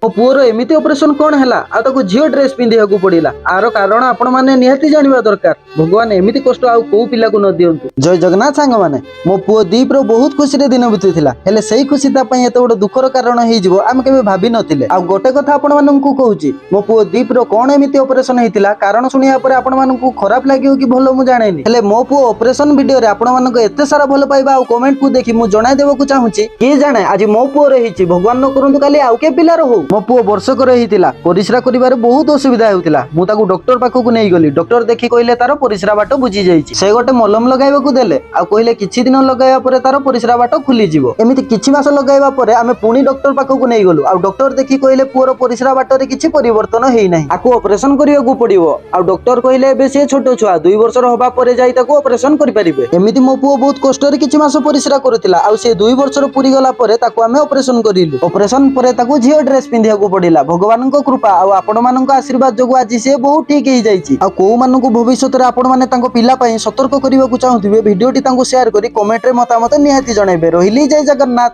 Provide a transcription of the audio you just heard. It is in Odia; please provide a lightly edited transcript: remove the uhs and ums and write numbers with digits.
ମୋ ପୁଅର ଏମିତି ଅପରେସନ କଣ ହେଲା ଆଉ ତାକୁ ଝିଅ ଡ୍ରେସ ପିନ୍ଧିବାକୁ ପଡିଲା? ଆର କାରଣ ଆପଣ ମାନେ ନିହାତି ଜାଣିବା ଦରକାର। ଭଗବାନ ଏମିତି କଷ୍ଟ ଆଉ କୋଉ ପିଲାକୁ ନ ଦିଅନ୍ତୁ। ଜୟ ଜଗନ୍ନାଥ ସାଙ୍ଗମାନେ। ମୋ ପୁଅ ଦୀପର ବହୁତ ଖୁସିରେ ଦିନ ବିତୁଥିଲା। ହେଲେ ସେଇ ଖୁସି ତା ପାଇଁ ଏତେ ବଡ ଦୁଃଖର କାରଣ ହେଇଯିବ, ଆମେ କେବେ ଭାବି ନଥିଲେ। ଆଉ ଗୋଟେ କଥା ଆପଣ ମାନଙ୍କୁ କହୁଛି, ମୋ ପୁଅ ଦୀପର କଣ ଏମିତି ଅପରେସନ ହେଇଥିଲା, କାରଣ ଶୁଣିବା ପରେ ଆପଣ ମାନଙ୍କୁ ଖରାପ ଲାଗିବ କି ଭଲ ମୁଁ ଜାଣେନି। ହେଲେ ମୋ ପୁଅ ଅପରେସନ ଭିଡିଓରେ ଆପଣ ମାନଙ୍କ ଏତେ ସାରା ଭଲ ପାଇବା ଆଉ କମେଣ୍ଟ କୁ ଦେଖି ମୁଁ ଜଣାଇ ଦେବାକୁ ଚାହୁଁଛି, କିଏ ଜାଣେ ଆଜି ମୋ ପୁଅର ହେଇଛି, ଭଗବାନ ନ କରନ୍ତୁ କାଲି ଆଉ କେ ପିଲାର ହଉ। ମୋ ପୁଅ ବର୍ଷକର ହେଇଥିଲା, ପରିସ୍ରା କରିବାରେ ବହୁତ ଅସୁବିଧା ହେଉଥିଲା। ମୁଁ ତାକୁ ଡକ୍ଟର ପାଖକୁ ନେଇଗଲି। ଡକ୍ଟର ଦେଖି କହିଲେ ତାର ପରିସ୍ରା ବାଟ ବୁଜି ଯାଇଛି। ସେ ଗୋଟେ ମଲମ ଲଗାଇବାକୁ ଦେଲେ ଆଉ କହିଲେ କିଛି ଦିନ ଲଗାଇବା ପରେ ତାର ପରିସ୍ରା ବାଟ ଖୋଲିଯିବ। ଏମିତି କିଛି ମାସ ଲଗାଇବା ପରେ ଆମେ ପୁଣି ଡକ୍ଟର ପାଖକୁ ନେଇଗଲୁ। ଆଉ ଡକ୍ଟର ଦେଖି କହିଲେ ପୁଅର ପରିସ୍ରା ବାଟରେ କିଛି ପରିବର୍ତ୍ତନ ହେଇନାହିଁ, ଆକୁ ଅପରେସନ କରିବାକୁ ପଡିବ। ଆଉ ଡକ୍ଟର କହିଲେ ଏବେ ସିଏ ଛୋଟ ଛୁଆ, 2 ବର୍ଷର ହବା ପରେ ଯାଇ ତାକୁ ଅପରେସନ କରିପାରିବେ। ଏମିତି ମୋ ପୁଅ ବହୁତ କଷ୍ଟରେ କିଛି ମାସ ପରିସ୍ରା କରୁଥିଲା। ଆଉ ସେ 2 ବର୍ଷର ପୁରି ଗଲା ପରେ ତାକୁ ଆମେ ଅପରେସନ କରିଲୁ। ଅପରେସନ ପରେ ତାକୁ ଝିଅ ଡ୍ରେସ ପିନ୍ଧିବାକୁ ପଡିଲା। ଭଗବାନଙ୍କ କୃପା ଆଉ ଆପଣମାନଙ୍କ ଆଶୀର୍ବାଦ ଯୋଗୁ ଆଜି ସିଏ ବହୁତ ଠିକ ହେଇଯାଇଛି। ଆଉ କୋଉମାନଙ୍କୁ ଭବିଷ୍ୟତରେ ଆପଣମାନେ ତାଙ୍କ ପିଲା ପାଇଁ ସତର୍କ କରିବାକୁ ଚାହୁଁଥିବେ, ଭିଡିଓଟି ତାଙ୍କୁ ସେୟାର କରି କମେଣ୍ଟରେ ମତାମତ ନିହାତି ଜଣାଇବେ। ରହିଲି, ଜୟ ଜଗନ୍ନାଥ।